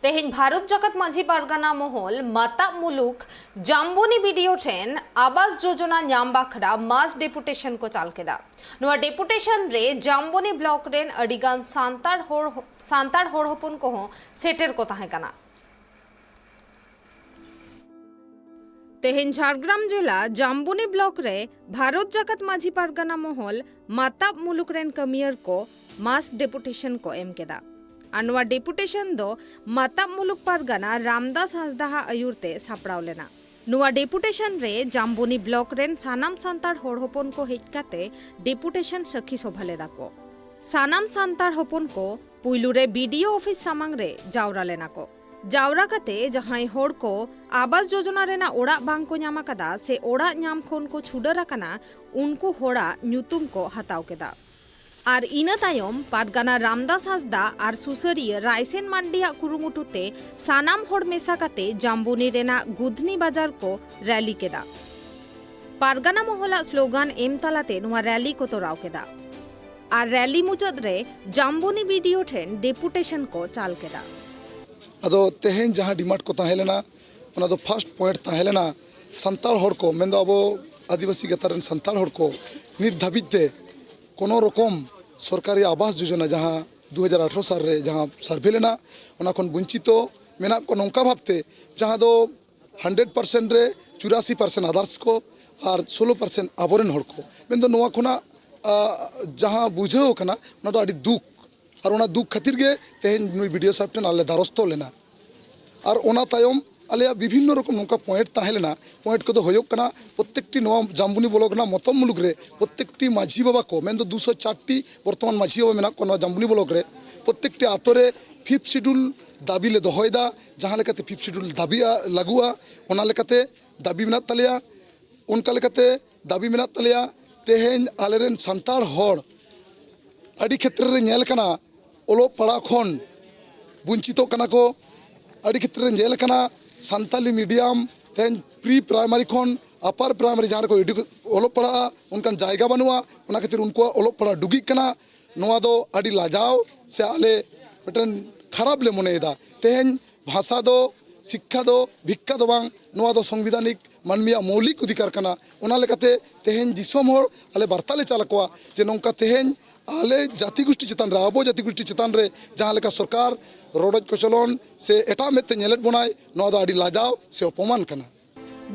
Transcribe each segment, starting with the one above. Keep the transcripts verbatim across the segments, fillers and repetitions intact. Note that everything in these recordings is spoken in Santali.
ᱛᱮᱦᱮᱧ ᱵᱷᱟᱨᱚᱛ ᱡᱟᱠᱟᱛ ᱢᱟᱹᱡᱷᱤ ᱯᱟᱨᱜᱟᱱᱟ ᱢᱚᱦᱚᱞ ᱢᱟᱛᱟᱵ ᱢᱩᱞᱩᱠ ᱡᱟᱢᱵᱚᱱᱤ ᱵᱤᱰᱤᱳ ᱴᱷᱮᱱ ᱟᱵᱟᱥ ᱡᱳᱡᱚᱱᱟ ᱧᱟᱢ ᱵᱟᱠᱷᱨᱟ ᱢᱟᱥ ᱰᱮᱯᱩᱴᱮᱥᱚᱱ ᱠᱚ ᱪᱟᱞ ᱠᱮᱫᱟ᱾ ᱱᱚᱣᱟ ᱰᱮᱯᱩᱴᱮᱥᱚᱱ ᱨᱮ ᱡᱟᱢᱵᱚᱱᱤ ᱵᱞᱚᱠ ᱨᱮᱱ ᱟᱹᱰᱤᱜᱟᱱ ᱥᱟᱱᱛᱟᱲ ᱦᱚᱲ, ᱥᱟᱱᱛᱟᱲ ᱦᱚᱲ ᱦᱚᱯᱚᱱ ᱠᱚᱦᱚᱸ ᱥᱮᱴᱮᱨ ᱠᱚ ᱛᱟᱦᱮᱸ ᱠᱟᱱᱟ᱾ ᱛᱮᱦᱮᱧ ᱡᱷᱟᱲᱜᱨᱟᱢ ᱡᱮᱞᱟ ᱡᱟᱢᱵᱚᱱᱤ ᱵᱞᱚᱠ ᱨᱮ ᱵᱷᱟᱨᱚᱛ ᱡᱟᱠᱟᱛ ᱢᱟᱹᱡᱷᱤ ᱯᱟᱨᱜᱟᱱᱟ ᱢᱚᱦᱚᱞ ᱢᱟᱛᱟᱵ ᱢᱩᱞᱩᱠ ᱨᱮᱱ ᱠᱟᱹᱢᱤᱭᱟᱹᱨ ᱠᱚ ᱢᱟᱥ ᱰᱮᱯᱩᱴᱮᱥᱚᱱ ᱠᱚ ᱮᱢ ᱠᱮᱫᱟ᱾ ᱟᱨ ᱱᱚᱣᱟ ᱰᱮᱯᱩᱴᱮᱥᱚᱱ ᱫᱚ ᱢᱟᱛᱟᱵ ᱢᱩᱞᱩᱠ ᱯᱟᱨᱜᱟᱱᱟ ᱨᱟᱢᱫᱟᱥ ᱦᱟᱸᱥᱫᱟᱦᱟᱜ ᱟᱹᱭᱩᱨ ᱛᱮ ᱥᱟᱯᱲᱟᱣ ᱞᱮᱱᱟ᱾ ᱱᱚᱣᱟ ᱰᱮᱯᱩᱴᱮᱥᱚᱱ ᱨᱮ ᱡᱟᱢᱵᱚᱱᱤ ᱵᱞᱚᱠ ᱨᱮᱱ ᱥᱟᱱᱟᱢ ᱥᱟᱱᱛᱟᱲ ᱦᱚᱲ ᱦᱚᱯᱚᱱ ᱠᱚ ᱦᱮᱡ ᱠᱟᱛᱮ ᱰᱮᱯᱩᱴᱮᱥᱚᱱ ᱥᱟᱹᱠᱷᱤ ᱥᱚᱵᱷᱟ ᱞᱮᱫᱟ ᱠᱚ᱾ ᱥᱟᱱᱟᱢ ᱥᱟᱱᱛᱟᱲ ᱦᱚᱯᱚᱱ ᱠᱚ ᱯᱩᱭᱞᱩ ᱨᱮ ᱵᱤᱰᱤᱳ ᱚᱯᱷᱤᱥ ᱥᱟᱢᱟᱝ ᱨᱮ ᱡᱟᱣᱨᱟ ᱞᱮᱱᱟ ᱠᱚ᱾ ᱡᱟᱣᱨᱟ ᱠᱟᱛᱮ ᱡᱟᱦᱟᱸᱭ ᱦᱚᱲ ᱠᱚ ᱟᱵᱟᱥ ᱡᱳᱡᱚᱱᱟ ᱨᱮᱱᱟᱜ ᱚᱲᱟᱜ ᱵᱟᱝ ᱠᱚ ᱧᱟᱢ ᱟᱠᱟᱫᱟ ᱥᱮ ᱚᱲᱟᱜ ᱧᱟᱢ ᱠᱷᱚᱱ ᱠᱚ ᱪᱷᱩᱰᱟᱹᱨ ᱟᱠᱟᱱᱟ, ᱩᱱᱠᱩ ᱦᱚᱲᱟᱜ ᱧᱩᱛᱩᱢ ᱠᱚ ᱦᱟᱛᱟᱣ ᱠᱮᱫᱟ᱾ ᱟᱨ ᱤᱱᱟᱹ ᱛᱟᱭᱚᱢ ᱯᱟᱨᱜᱟᱱᱟ ᱨᱟᱢᱫᱟᱥ ᱦᱟᱸᱥᱫᱟ ᱟᱨ ᱥᱩᱥᱟᱹᱨᱤᱭᱟᱹ ᱨᱟᱭᱥᱮᱱ ᱢᱟᱱᱰᱤᱭᱟᱜ ᱠᱩᱨᱩᱢᱩᱴᱩ ᱛᱮ ᱥᱟᱱᱟᱢ ᱦᱚᱲ ᱢᱮᱥᱟ ᱠᱟᱛᱮ ᱡᱟᱢᱵᱚᱱᱤ ᱨᱮᱱᱟᱜ ᱜᱩᱫᱷᱱᱤ ᱵᱟᱡᱟᱨ ᱠᱚ ᱨᱮᱞᱤ ᱠᱮᱫᱟ᱾ ᱯᱟᱨᱜᱟᱱᱟ ᱢᱚᱦᱚᱞᱟᱜ ᱥᱞᱳᱜᱟᱱ ᱮᱢ ᱛᱟᱞᱟᱛᱮ ᱱᱚᱣᱟ ᱨᱮᱞᱤ ᱠᱚ ᱛᱚᱨᱟᱣ ᱠᱮᱫᱟ᱾ ᱟᱨ ᱨᱮᱞᱤ ᱢᱩᱪᱟᱹᱫ ᱨᱮ ᱡᱟᱢᱵᱚᱱᱤ ᱵᱤᱰᱤᱳ ᱴᱷᱮᱱ ᱰᱮᱯᱩᱴᱮᱥᱚᱱ ᱠᱚ ᱪᱟᱞ ᱠᱮᱫᱟ᱾ ᱟᱫᱚ ᱛᱮᱦᱮᱧ ᱡᱟᱦᱟᱸ ᱰᱤᱢᱟᱱᱰ ᱠᱚ ᱛᱟᱦᱮᱸ ᱞᱮᱱᱟ, ᱚᱱᱟ ᱫᱚ ᱯᱷᱟᱥᱴ ᱯᱚᱭᱮᱱᱴ ᱛᱟᱦᱮᱸ ᱞᱮᱱᱟ, ᱥᱟᱱᱛᱟᱲ ᱦᱚᱲ ᱠᱚ, ᱢᱮᱱᱫᱚ ᱟᱵᱚ ᱟᱹᱫᱤᱵᱟᱹᱥᱤ ᱜᱟᱛᱟᱠ ᱨᱮᱱ ᱥᱟᱱᱛᱟᱲ ᱦᱚᱲ ᱠᱚ ᱱᱤᱛ ᱫᱷᱟᱹᱵᱤᱡ ᱛᱮ ᱠᱳᱱᱳ ᱨᱚᱠᱚᱢ ᱥᱚᱨᱠᱟᱨᱤ ᱟᱵᱟᱥ ᱡᱳᱡᱚᱱᱟ, ᱡᱟᱦᱟᱸ ᱫᱩ ᱦᱟᱡᱟᱨ ᱟᱴᱷᱨᱚ ᱥᱟᱞ ᱨᱮ ᱡᱟᱦᱟᱸ ᱥᱟᱨᱵᱷᱮ ᱞᱮᱱᱟ, ᱚᱱᱟ ᱠᱷᱚᱱ ᱵᱚᱧᱪᱤᱛᱚ ᱢᱮᱱᱟᱜ ᱠᱚ ᱱᱚᱝᱠᱟ ᱵᱷᱟᱵᱽᱛᱮ, ᱡᱟᱦᱟᱸ ᱫᱚ ᱦᱟᱱᱰᱨᱮᱰ ᱯᱟᱨᱥᱮᱱᱴ ᱨᱮ ᱪᱩᱨᱟᱥᱤ ᱯᱟᱨᱥᱮᱱᱴ ᱟᱫᱟᱨᱥ ᱠᱚ ᱟᱨ ᱥᱳᱞᱳ ᱯᱟᱨᱥᱮᱱᱴ ᱟᱵᱚᱨᱮᱱ ᱦᱚᱲ ᱠᱚ᱾ ᱢᱮᱱᱫᱚ ᱱᱚᱣᱟ ᱠᱷᱚᱱᱟᱜ, ᱟ, ᱡᱟᱦᱟᱸ ᱵᱩᱡᱷᱟᱹᱣ ᱠᱟᱱᱟ, ᱚᱱᱟ ᱫᱚ ᱟᱹᱰᱤ ᱫᱩᱠ᱾ ᱟᱨ ᱚᱱᱟ ᱫᱩᱠ ᱠᱷᱟᱹᱛᱤᱨ ᱜᱮ ᱛᱮᱦᱮᱧ ᱱᱩᱭ ᱵᱤᱰᱤᱳ ᱥᱟᱦᱮᱵᱽ ᱴᱷᱮᱱ ᱟᱞᱮ ᱫᱟᱨᱚᱥᱛᱚ ᱞᱮᱱᱟ᱾ ᱟᱨ ᱚᱱᱟ ᱛᱟᱭᱚᱢ ᱟᱞᱮᱭᱟᱜ ᱵᱤᱵᱷᱤᱱᱱᱚ ᱨᱚᱠᱚᱢ ᱱᱚᱝᱠᱟ ᱯᱚᱭᱮᱱᱴ ᱛᱟᱦᱮᱸ ᱞᱮᱱᱟ᱾ ᱯᱚᱭᱮᱱᱴ ᱠᱚᱫᱚ ᱦᱩᱭᱩᱜ ᱠᱟᱱᱟ, ᱯᱨᱚᱛᱮᱠᱴᱤ ᱱᱚᱣᱟ ᱡᱟᱢᱵᱩᱱᱤ ᱵᱞᱚᱠ ᱨᱮᱱᱟᱜ ᱢᱚᱛᱚᱵ ᱢᱩᱞᱩᱠ ᱨᱮ ᱯᱨᱚᱛᱮᱠᱴᱤ ᱢᱟᱹᱡᱷᱤ ᱵᱟᱵᱟ ᱠᱚ, ᱢᱮᱱᱫᱚ ᱫᱩᱥᱚ ᱪᱟᱨ ᱴᱤ ᱵᱚᱨᱛᱚᱢᱟᱱ ᱢᱟᱹᱡᱷᱤ ᱵᱟᱵᱟ ᱢᱮᱱᱟᱜ ᱠᱚᱣᱟ ᱱᱚᱣᱟ ᱡᱟᱢᱵᱩᱱᱤ ᱵᱞᱚᱠ ᱨᱮ, ᱯᱨᱚᱛᱮᱠᱴᱤ ᱟᱛᱳ ᱨᱮ ᱯᱷᱤᱯᱛᱷ ᱥᱤᱰᱩᱞ ᱫᱟᱹᱵᱤ ᱞᱮ ᱫᱚᱦᱚᱭᱮᱫᱟ᱾ ᱡᱟᱦᱟᱸ ᱞᱮᱠᱟᱛᱮ ᱯᱷᱤᱯᱛᱷ ᱥᱤᱰᱩᱞ ᱫᱟᱹᱵᱤᱜᱼᱟ, ᱞᱟᱹᱜᱩᱜᱼᱟ, ᱚᱱᱟ ᱞᱮᱠᱟᱛᱮ ᱫᱟᱹᱵᱤ ᱢᱮᱱᱟᱜ ᱛᱟᱞᱮᱭᱟ᱾ ᱚᱱᱠᱟ ᱞᱮᱠᱟᱛᱮ ᱫᱟᱹᱵᱤ ᱢᱮᱱᱟᱜ ᱛᱟᱞᱮᱭᱟ, ᱛᱮᱦᱮᱧ ᱟᱞᱮᱨᱮᱱ ᱥᱟᱱᱛᱟᱲ ᱦᱚᱲ ᱟᱹᱰᱤ ᱠᱷᱮᱛᱨᱮ ᱨᱮ ᱧᱮᱞ ᱠᱟᱱᱟ, ᱚᱞᱚᱜ ᱯᱟᱲᱦᱟᱜ ᱠᱷᱚᱱ ᱵᱚᱧᱪᱤᱛᱚᱜ ᱠᱟᱱᱟ ᱠᱚ᱾ ᱟᱹᱰᱤ ᱠᱷᱮᱛᱨᱮ ᱨᱮ ᱧᱮᱞ ᱠᱟᱱᱟ, ᱥᱟᱱᱛᱟᱞᱤ ᱢᱤᱰᱤᱭᱟᱢ ᱛᱮᱦᱮᱧ ᱯᱨᱤ ᱯᱨᱟᱭᱢᱟᱨᱤ ᱠᱷᱚᱱ ᱟᱯᱟᱨ ᱯᱨᱟᱭᱢᱟᱨᱤ ᱡᱟᱦᱟᱸ ᱨᱮᱠᱚ ᱮᱰᱩ-, ᱚᱞᱚᱜ ᱯᱟᱲᱦᱟᱜᱼᱟ, ᱚᱱᱠᱟᱱ ᱡᱟᱭᱜᱟ ᱵᱟᱹᱱᱩᱜᱼᱟ᱾ ᱚᱱᱟ ᱠᱷᱟᱹᱛᱤᱨ ᱩᱱᱠᱩᱣᱟᱜ ᱚᱞᱚᱜ ᱯᱟᱲᱦᱟᱜ ᱰᱩᱜᱤᱜ ᱠᱟᱱᱟ᱾ ᱱᱚᱣᱟ ᱫᱚ ᱟᱹᱰᱤ ᱞᱟᱡᱟᱣ ᱥᱮ ᱟᱞᱮ ᱢᱤᱫᱴᱮᱱ ᱠᱷᱟᱨᱟᱯ ᱞᱮ ᱢᱚᱱᱮᱭᱮᱫᱟ᱾ ᱛᱮᱦᱮᱧ ᱵᱷᱟᱥᱟ ᱫᱚ, ᱥᱤᱠᱠᱷᱟ ᱫᱚ ᱵᱷᱤᱠᱠᱷᱟ ᱫᱚ ᱵᱟᱝ, ᱱᱚᱣᱟ ᱫᱚ ᱥᱚᱝᱵᱤᱫᱷᱟᱱᱤᱠ ᱢᱟᱹᱱᱢᱤᱭᱟᱜ ᱢᱳᱣᱞᱤᱠ ᱚᱫᱷᱤᱠᱟᱨ ᱠᱟᱱᱟ᱾ ᱚᱱᱟ ᱞᱮᱠᱟᱛᱮ ᱛᱮᱦᱮᱧ ᱫᱤᱥᱚᱢ ᱦᱚᱲ ᱟᱞᱮ ᱵᱟᱨᱛᱟ ᱞᱮ ᱪᱟᱞ ᱟᱠᱚᱣᱟ ᱡᱮ ᱱᱚᱝᱠᱟ ᱛᱮᱦᱮᱧ ᱟᱞᱮ ᱡᱟᱹᱛᱤ ᱜᱩᱥᱴᱤ ᱪᱮᱛᱟᱱ ᱨᱮ, ᱟᱵᱚ ᱡᱟᱹᱛᱤ ᱜᱩᱥᱴᱤ ᱪᱮᱛᱟᱱ ᱨᱮ ᱡᱟᱦᱟᱸ ᱞᱮᱠᱟ ᱥᱚᱨᱠᱟᱨ ᱨᱚᱰᱚᱡ ᱠᱚᱪᱚᱞᱚᱱ ᱥᱮ ᱮᱴᱟᱜ ᱢᱮᱫ ᱛᱮ ᱧᱮᱞᱮᱫ ᱵᱚᱱᱟᱭ, ᱱᱚᱣᱟ ᱫᱚ ᱟᱹᱰᱤ ᱞᱟᱡᱟᱣ ᱥᱮ ᱚᱯᱚᱢᱟᱱ ᱠᱟᱱᱟ᱾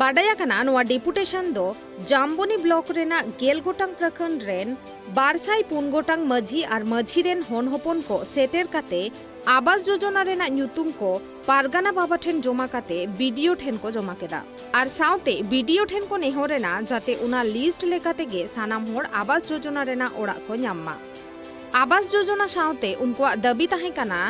ᱵᱟᱰᱟᱭ ᱟᱠᱟᱱᱟ, ᱱᱚᱣᱟ ᱰᱮᱯᱩᱴᱮᱥᱚᱱ ᱫᱚ ᱡᱟᱢᱵᱚᱱᱤ ᱵᱞᱚᱠ ᱨᱮᱱᱟᱜ ᱜᱮᱞ ᱜᱚᱴᱟᱝ ᱯᱨᱚᱠᱷᱚᱸᱰ ᱨᱮᱱ ᱵᱟᱨ ᱥᱟᱭ ᱯᱩᱱ ᱜᱚᱴᱟᱝ ᱢᱟᱹᱡᱷᱤ ᱟᱨ ᱢᱟᱹᱡᱷᱤ ᱨᱮᱱ ᱦᱚᱱ ᱦᱚᱯᱚᱱ ᱠᱚ ᱥᱮᱴᱮᱨ ᱠᱟᱛᱮ ᱟᱵᱟᱥ ᱡᱳᱡᱚᱱᱟ ᱨᱮᱱᱟᱜ ᱧᱩᱛᱩᱢ ᱠᱚ ᱯᱟᱨᱜᱟᱱᱟ ᱵᱟᱵᱟ ᱴᱷᱮᱱ ᱡᱚᱢᱟ ᱠᱟᱛᱮ ᱵᱤᱰᱤᱳ ᱴᱷᱮᱱ ᱠᱚ ᱡᱚᱢᱟ ᱠᱮᱫᱟ᱾ ᱟᱨ ᱥᱟᱶᱛᱮ ᱵᱤᱰᱤᱳ ᱴᱷᱮᱱ ᱠᱚ ᱱᱮᱦᱚᱨ ᱮᱱᱟ ᱡᱟᱛᱮ ᱚᱱᱟ ᱞᱤᱥᱴ ᱞᱮᱠᱟ ᱛᱮᱜᱮ ᱥᱟᱱᱟᱢ ᱦᱚᱲ ᱟᱵᱟᱥ ᱡᱳᱡᱚᱱᱟ ᱨᱮᱱᱟᱜ ᱚᱲᱟᱜ ᱠᱚ ᱧᱟᱢ ᱢᱟ᱾ ᱟᱵᱟᱥ ᱡᱳᱡᱚᱱᱟ ᱥᱟᱶᱛᱮ ᱩᱱᱠᱩᱣᱟᱜ ᱫᱟᱹᱵᱤ ᱛᱟᱦᱮᱸ ᱠᱟᱱᱟ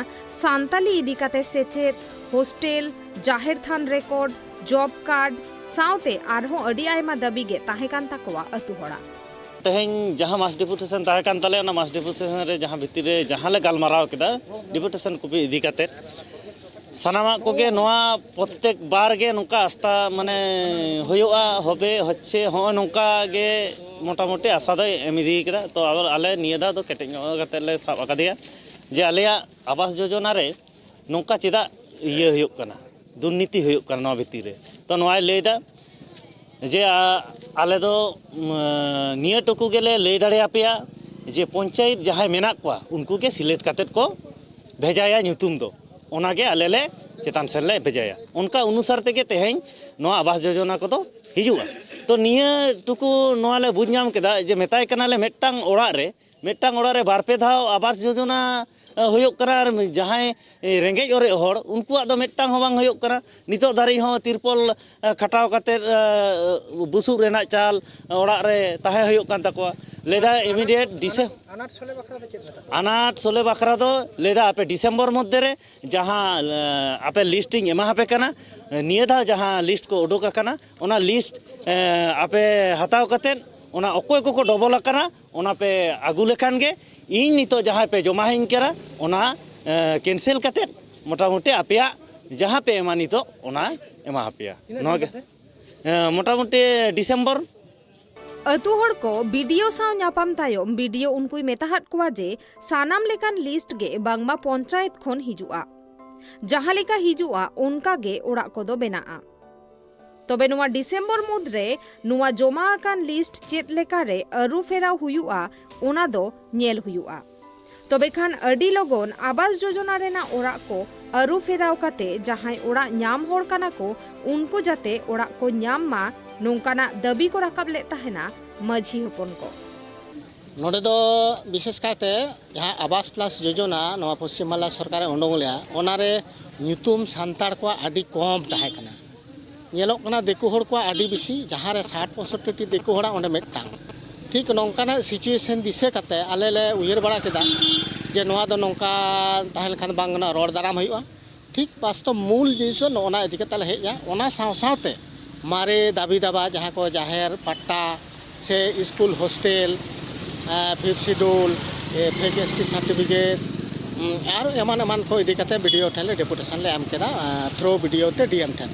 ᱥᱟᱱᱛᱟᱞᱤ ᱤᱫᱤ ᱠᱟᱛᱮ ᱥᱮᱪᱮᱫ, ᱦᱳᱥᱴᱮᱞ, ᱡᱟᱦᱮᱨ ᱛᱷᱟᱱ ᱨᱮᱠᱚᱨᱰ, ᱡᱚᱵ ᱠᱟᱨᱰ ᱥᱟᱶᱛᱮ ᱟᱨᱦᱚᱸ ᱟᱹᱰᱤ ᱟᱭᱢᱟ ᱫᱟᱹᱵᱤ ᱜᱮ ᱛᱟᱦᱮᱸ ᱠᱟᱱ ᱛᱟᱠᱚᱣᱟ ᱟᱹᱛᱩ ᱦᱚᱲᱟᱜ᱾ ᱛᱮᱦᱮᱧ ᱡᱟᱦᱟᱸ ᱢᱟᱥ ᱰᱮᱯᱩᱴᱮᱥᱚᱱ ᱛᱟᱦᱮᱸ ᱠᱟᱱ ᱛᱟᱞᱮᱭᱟ, ᱚᱱᱟ ᱢᱟᱥ ᱰᱮᱯᱩᱴᱮᱥᱚᱱ ᱨᱮ ᱡᱟᱦᱟᱸ ᱵᱷᱤᱛᱤᱨ ᱨᱮ ᱡᱟᱦᱟᱸ ᱞᱮ ᱜᱟᱞᱢᱟᱨᱟᱣ ᱠᱮᱫᱟ ᱰᱮᱯᱩᱴᱮᱥᱚᱱ ᱠᱚᱯᱤ ᱤᱫᱤ ᱠᱟᱛᱮ, ᱥᱟᱱᱟᱢᱟᱜ ᱠᱚᱜᱮ ᱱᱚᱣᱟ ᱯᱨᱚᱛᱛᱮᱠ ᱵᱟᱨ ᱜᱮ ᱱᱚᱝᱠᱟ ᱟᱥᱛᱟ ᱢᱟᱱᱮ ᱦᱩᱭᱩᱜᱼᱟ, ᱦᱚᱵᱮ ᱦᱚᱪᱪᱷᱮ, ᱦᱚᱸᱜᱼᱚᱭ ᱱᱚᱝᱠᱟ ᱜᱮ ᱢᱚᱴᱟᱢᱩᱴᱤ ᱟᱥᱟ ᱫᱚᱭ ᱮᱢ ᱤᱫᱤ ᱠᱮᱫᱟ᱾ ᱛᱚ ᱟᱵᱟᱨ ᱟᱞᱮ ᱱᱤᱭᱟᱹ ᱫᱷᱟᱣ ᱫᱚ ᱠᱮᱴᱮᱡ ᱧᱚᱜ ᱠᱟᱛᱮ ᱞᱮ ᱥᱟᱵ ᱟᱠᱟᱫᱮᱭᱟ ᱡᱮ ᱟᱞᱮᱭᱟᱜ ᱟᱵᱟᱥ ᱡᱳᱡᱚᱱᱟ ᱨᱮ ᱱᱚᱝᱠᱟ ᱪᱮᱫᱟᱜ ᱤᱭᱟᱹ ᱦᱩᱭᱩᱜ ᱠᱟᱱᱟ, ᱫᱩᱨᱱᱤᱛᱤ ᱦᱩᱭᱩᱜ ᱠᱟᱱᱟ ᱱᱚᱣᱟ ᱵᱷᱤᱛᱤᱨ ᱨᱮ᱾ ᱛᱚ ᱱᱚᱣᱟᱭ ᱞᱟᱹᱭᱫᱟ ᱡᱮ ᱟ- ᱟᱞᱮ ᱫᱚ ᱩᱢ, ᱱᱤᱭᱟᱹ ᱴᱩᱠᱩ ᱜᱮᱞᱮ ᱞᱟᱹᱭ ᱫᱟᱲᱮᱭᱟᱯᱮᱭᱟ ᱡᱮ ᱯᱚᱧᱪᱟᱭᱮᱛ ᱡᱟᱦᱟᱸᱭ ᱢᱮᱱᱟᱜ ᱠᱚᱣᱟ ᱩᱱᱠᱩ ᱜᱮ ᱥᱤᱞᱮᱠᱴ ᱠᱟᱛᱮᱫ ᱠᱚ ᱵᱷᱮᱡᱟᱭᱟ ᱧᱩᱛᱩᱢ ᱫᱚ, ᱚᱱᱟᱜᱮ ᱟᱞᱮ ᱞᱮ ᱪᱮᱛᱟᱱ ᱥᱮᱱ ᱞᱮ ᱵᱷᱮᱡᱟᱭᱟ᱾ ᱚᱱᱠᱟ ᱚᱱᱩᱥᱟᱨ ᱛᱮᱜᱮ ᱛᱮᱦᱮᱧ ᱱᱚᱣᱟ ᱟᱵᱟᱥ ᱡᱳᱡᱚᱱᱟ ᱠᱚᱫᱚ ᱦᱤᱡᱩᱜᱼᱟ᱾ ᱛᱚ ᱱᱤᱭᱟᱹ ᱴᱩᱠᱩ ᱱᱚᱣᱟ ᱞᱮ ᱵᱩᱡᱽ ᱧᱟᱢ ᱠᱮᱫᱟ ᱡᱮ ᱢᱮᱛᱟᱭ ᱠᱟᱱᱟᱞᱮ ᱢᱤᱫᱴᱟᱝ ᱚᱲᱟᱜ ᱨᱮ ᱢᱤᱫᱴᱟᱝ ᱚᱲᱟᱜ ᱨᱮ ᱵᱟᱨ ᱯᱮ ᱫᱷᱟᱣ ᱟᱵᱟᱥ ᱡᱳᱡᱚᱱᱟ ᱦᱩᱭᱩᱜ ᱠᱟᱱᱟ, ᱟᱨ ᱡᱟᱦᱟᱸᱭ ᱨᱮᱸᱜᱮᱡ ᱚᱨᱮᱡ ᱦᱚᱲ ᱩᱱᱠᱩᱣᱟᱜ ᱫᱚ ᱢᱤᱫᱴᱟᱝ ᱦᱚᱸ ᱵᱟᱝ ᱦᱩᱭᱩᱜ ᱠᱟᱱᱟ᱾ ᱱᱤᱛᱚᱜ ᱫᱷᱟᱹᱨᱤᱡ ᱦᱚᱸ ᱛᱤᱨᱯᱚᱞ ᱠᱷᱟᱴᱟᱣ ᱠᱟᱛᱮᱫ ᱵᱩᱥᱩᱵ ᱨᱮᱱᱟᱜ ᱪᱟᱞ ᱚᱲᱟᱜ ᱨᱮ ᱛᱟᱦᱮᱸ ᱦᱩᱭᱩᱜ ᱠᱟᱱ ᱛᱟᱠᱚᱣᱟ᱾ ᱞᱟᱹᱭᱫᱟ ᱤᱢᱤᱰᱤᱭᱮᱴ ᱰᱤᱥᱮ ᱟᱱᱟᱴ ᱥᱚᱞᱦᱮ ᱵᱟᱠᱷᱨᱟ ᱫᱚ ᱪᱮᱫ ᱢᱮᱛᱟᱜ ᱟᱱᱟᱴ ᱥᱚᱞᱦᱮ ᱵᱟᱠᱷᱨᱟ ᱫᱚ ᱞᱟᱹᱭᱫᱟ ᱟᱯᱮ ᱰᱤᱥᱮᱢᱵᱚᱨ ᱢᱚᱫᱽᱫᱷᱮ ᱨᱮ ᱡᱟᱦᱟᱸ ᱟᱯᱮ ᱞᱤᱥᱴ ᱤᱧ ᱮᱢᱟ ᱟᱯᱮ ᱠᱟᱱᱟ, ᱱᱤᱭᱟᱹ ᱫᱷᱟᱣ ᱡᱟᱦᱟᱸ ᱞᱤᱥᱴ ᱠᱚ ᱩᱰᱩᱠ ᱟᱠᱟᱱᱟ ᱚᱱᱟ ᱞᱤᱥᱴ ᱟᱯᱮ ᱦᱟᱛᱟᱣ ᱠᱟᱛᱮᱫ ᱚᱱᱟ ᱚᱠᱚᱭ ᱠᱚᱠᱚ ᱰᱚᱵᱚᱞ ᱟᱠᱟᱱᱟ ᱚᱱᱟ ᱯᱮ ᱟᱹᱜᱩ ᱞᱮᱠᱷᱟᱱ ᱜᱮ ᱤᱧ ᱱᱤᱛᱚᱜ ᱡᱟᱦᱟᱸᱭ ᱯᱮ ᱡᱚᱢᱟ ᱟᱹᱧ ᱠᱟᱱᱟ ᱚᱱᱟ ᱠᱮᱱᱥᱮᱞ ᱠᱟᱛᱮᱫ ᱢᱚᱴᱟᱢᱩᱴᱤ ᱟᱯᱮᱭᱟᱜ ᱡᱟᱦᱟᱸ ᱯᱮ ᱮᱢᱟ ᱱᱤᱛᱚᱜ ᱚᱱᱟᱧ ᱮᱢᱟ ᱟᱯᱮᱭᱟ᱾ ᱱᱚᱣᱟ ᱜᱮ ᱢᱚᱴᱟᱢᱩᱴᱤ ᱰᱤᱥᱮᱢᱵᱚᱨ ᱟᱹᱛᱩ ᱦᱚᱲ ᱠᱚ ᱵᱤ ᱰᱤ ᱳ ᱥᱟᱶ ᱧᱟᱯᱟᱢ ᱛᱟᱭᱚᱢ ᱵᱤ ᱰᱤ ᱳ ᱩᱱᱠᱩᱭ ᱢᱮᱛᱟᱦᱟᱫ ᱠᱚᱣᱟ ᱡᱮ ᱥᱟᱱᱟᱢ ᱞᱮᱠᱟᱱ ᱞᱤᱥᱴ ᱜᱮ ᱵᱟᱝᱢᱟ ᱯᱚᱧᱪᱟᱭᱮᱛ ᱠᱷᱚᱱ ᱦᱤᱡᱩᱜᱼᱟ᱾ ᱡᱟᱦᱟᱸ ᱞᱮᱠᱟ ᱦᱤᱡᱩᱜᱼᱟ, ᱚᱱᱠᱟ ᱜᱮ ᱚᱲᱟᱜ ᱠᱚᱫᱚ ᱵᱮᱱᱟᱜᱼᱟ᱾ ᱛᱚᱵᱮ ᱱᱚᱣᱟ ᱰᱤᱥᱮᱢᱵᱚᱨ ᱢᱩᱫᱽ ᱨᱮ ᱱᱚᱣᱟ ᱡᱚᱢᱟ ᱟᱠᱟᱱ ᱞᱤᱥᱴ ᱪᱮᱫ ᱞᱮᱠᱟ ᱨᱮ ᱟᱹᱨᱩ ᱯᱷᱮᱨᱟᱣ ᱦᱩᱭᱩᱜᱼᱟ, ᱚᱱᱟ ᱫᱚ ᱧᱮᱞ ᱦᱩᱭᱩᱜᱼᱟ᱾ ᱛᱚᱵᱮ ᱠᱷᱟᱱ ᱟᱹᱰᱤ ᱞᱚᱜᱚᱱ ᱟᱵᱟᱥ ᱡᱳᱡᱚᱱᱟ ᱨᱮᱱᱟᱜ ᱚᱲᱟᱜ ᱠᱚ ᱟᱹᱨᱩ ᱯᱷᱮᱨᱟᱣ ᱠᱟᱛᱮ ᱡᱟᱦᱟᱸᱭ ᱚᱲᱟᱜ ᱧᱟᱢ ᱦᱚᱲ ᱠᱟᱱᱟ ᱠᱚ, ᱩᱱᱠᱩ ᱡᱟᱛᱮ ᱚᱲᱟᱜ ᱠᱚ ᱧᱟᱢ ᱢᱟ, ᱱᱚᱝᱠᱟᱱᱟᱜ ᱫᱟᱹᱵᱤ ᱠᱚ ᱨᱟᱠᱟᱵ ᱞᱮᱫ ᱛᱟᱦᱮᱱᱟ ᱢᱟᱹᱡᱷᱤ ᱦᱚᱯᱚᱱ ᱠᱚ᱾ ᱱᱚᱰᱮ ᱫᱚ ᱵᱤᱥᱮᱥ ᱠᱟᱭᱛᱮ ᱡᱟᱦᱟᱸ ᱟᱵᱟᱥ ᱯᱞᱟᱥ ᱡᱳᱡᱚᱱᱟ ᱱᱚᱣᱟ ᱯᱚᱥᱪᱤᱢ ᱵᱟᱝᱞᱟ ᱥᱚᱨᱠᱟᱨᱮ ᱩᱰᱩᱝ ᱞᱮᱜᱼᱟ, ᱚᱱᱟᱨᱮ ᱧᱩᱛᱩᱢ ᱥᱟᱱᱛᱟᱲ ᱠᱚᱣᱟᱜ ᱟᱹᱰᱤ ᱠᱚᱢ ᱛᱟᱦᱮᱸ ᱠᱟᱱᱟ᱾ ᱧᱮᱞᱚᱜ ᱠᱟᱱᱟ ᱫᱤᱠᱩ ᱦᱚᱲ ᱠᱚᱣᱟᱜ ᱟᱹᱰᱤ ᱵᱮᱥᱤ, ᱡᱟᱦᱟᱸ ᱨᱮ ᱥᱟᱴ ᱯᱚᱸᱭᱥᱚᱴᱴᱤ ᱫᱤᱠᱩ ᱦᱚᱲᱟᱜ ᱚᱸᱰᱮ ᱢᱤᱫᱴᱟᱝ᱾ ᱴᱷᱤᱠ ᱱᱚᱝᱠᱟᱱᱟᱜ ᱥᱤᱪᱩᱭᱮᱥᱚᱱ ᱫᱤᱥᱟᱹ ᱠᱟᱛᱮ ᱟᱞᱮ ᱞᱮ ᱩᱭᱦᱟᱹᱨ ᱵᱟᱲᱟ ᱠᱮᱫᱟ ᱡᱮ ᱱᱚᱣᱟ ᱫᱚ ᱱᱚᱝᱠᱟ ᱛᱟᱦᱮᱸ ᱞᱮᱱᱠᱷᱟᱱ ᱵᱟᱝ ᱜᱟᱱᱚᱜᱼᱟ, ᱨᱚᱲ ᱫᱟᱨᱟᱢ ᱦᱩᱭᱩᱜᱼᱟ᱾ ᱴᱷᱤᱠ ᱵᱟᱥᱛᱚᱵ ᱢᱩᱞ ᱡᱤᱱᱤᱥ ᱫᱚ ᱱᱚᱜᱼᱚ ᱱᱟ ᱤᱫᱤ ᱠᱟᱛᱮ ᱞᱮ ᱦᱮᱡ ᱮᱱᱟ᱾ ᱚᱱᱟ ᱥᱟᱶ ᱥᱟᱶᱛᱮ ᱢᱟᱨᱮ ᱫᱟᱹᱵᱤ ᱫᱟᱵᱟ ᱡᱟᱦᱟᱸ ᱠᱚ ᱡᱟᱦᱮᱨ ᱯᱟᱴᱴᱟ ᱥᱮ school hostel, fifth schedule, fake S T certificate, ᱟᱨ ᱮᱢᱟᱱ ᱮᱢᱟᱱ ᱠᱚ ᱤᱫᱤ ᱠᱟᱛᱮ ᱵᱤ ᱰᱤ ᱳ ᱴᱷᱮᱱ ᱞᱮ ᱰᱮᱯᱩᱴᱮᱥᱚᱱ ᱞᱮ ᱮᱢ ᱠᱮᱫᱟ, ᱛᱷᱨᱩ ᱵᱤ ᱰᱤ ᱳ ᱛᱮ ᱰᱤ ᱮᱢ ᱴᱷᱮᱱ᱾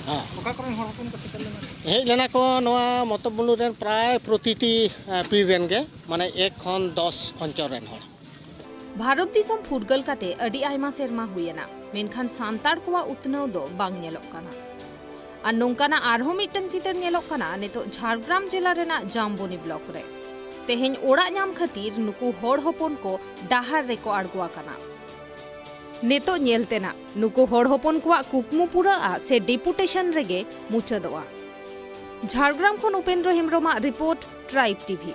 ᱦᱮᱸ᱾ ᱚᱠᱟ ᱠᱚᱨᱮᱱ ᱦᱚᱲ ᱦᱚᱯᱚᱱ ᱠᱚ ᱥᱮᱴᱮᱨ ᱞᱮᱱᱟ? ᱦᱮᱡ ᱞᱮᱱᱟ ᱠᱚ ᱱᱚᱣᱟ ᱢᱚᱛᱚᱵ ᱢᱩᱞᱩᱠ ᱨᱮᱱ ᱯᱨᱟᱭ ᱯᱨᱚᱛᱤᱴᱤ, ᱮ, ᱯᱤᱲ ᱨᱮᱱ ᱜᱮ, ᱢᱟᱱᱮ ᱮᱠ ᱠᱷᱚᱱ ᱫᱚᱥ ᱚᱧᱪᱚᱞ ᱨᱮᱱ ᱦᱚᱲ᱾ ᱵᱷᱟᱨᱚᱛ ᱫᱤᱥᱚᱢ ᱯᱷᱩᱨᱜᱟᱹᱞ ᱠᱟᱛᱮ ᱟᱹᱰᱤ ᱟᱭᱢᱟ ᱥᱮᱨᱢᱟ ᱦᱩᱭ ᱮᱱᱟ, ᱢᱮᱱᱠᱷᱟᱱ ᱥᱟᱱᱛᱟᱲ ᱠᱚᱣᱟᱜ ᱩᱛᱱᱟᱹᱣ ᱫᱚ ᱵᱟᱝ ᱧᱮᱞᱚᱜ ᱠᱟᱱᱟ᱾ ᱟᱨ ᱱᱚᱝᱠᱟᱱᱟᱜ ᱟᱨᱦᱚᱸ ᱢᱤᱫᱴᱟᱝ ᱪᱤᱛᱟᱹᱨ ᱧᱮᱞᱚᱜ ᱠᱟᱱᱟ ᱱᱤᱛᱚᱜ ᱡᱷᱟᱲᱜᱨᱟᱢ ᱡᱮᱞᱟ ᱨᱮᱱᱟᱜ ᱡᱟᱢᱵᱚᱱᱤ ᱵᱞᱚᱠ ᱨᱮ᱾ ᱛᱮᱦᱮᱧ ᱚᱲᱟᱜ ᱧᱟᱢ ᱠᱷᱟᱹᱛᱤᱨ ᱱᱩᱠᱩ ᱦᱚᱲ ᱦᱚᱯᱚᱱ ᱠᱚ ᱰᱟᱦᱟᱨ ᱨᱮᱠᱚ ᱟᱬᱜᱚ ᱟᱠᱟᱱᱟ᱾ ᱱᱤᱛᱚᱜ ᱧᱮᱞ ᱛᱮᱱᱟᱜ, ᱱᱩᱠᱩ ᱦᱚᱲ ᱦᱚᱯᱚᱱ ᱠᱚᱣᱟᱜ ᱠᱩᱠᱢᱩ ᱯᱩᱨᱟᱹᱜᱼᱟ ᱥᱮ ᱰᱮᱯᱩᱴᱮᱥᱚᱱ ᱨᱮᱜᱮ ᱢᱩᱪᱟᱹᱫᱚᱜᱼᱟ? ᱡᱷᱟᱲᱜᱨᱟᱢ ᱠᱷᱚᱱ ᱩᱯᱮᱱᱫᱨᱚ ᱦᱮᱢᱵᱨᱚᱢᱟᱜ ᱨᱤᱯᱳᱨᱴ, ᱴᱨᱟᱭᱤᱵᱽ ᱴᱤ ᱵᱷᱤ᱾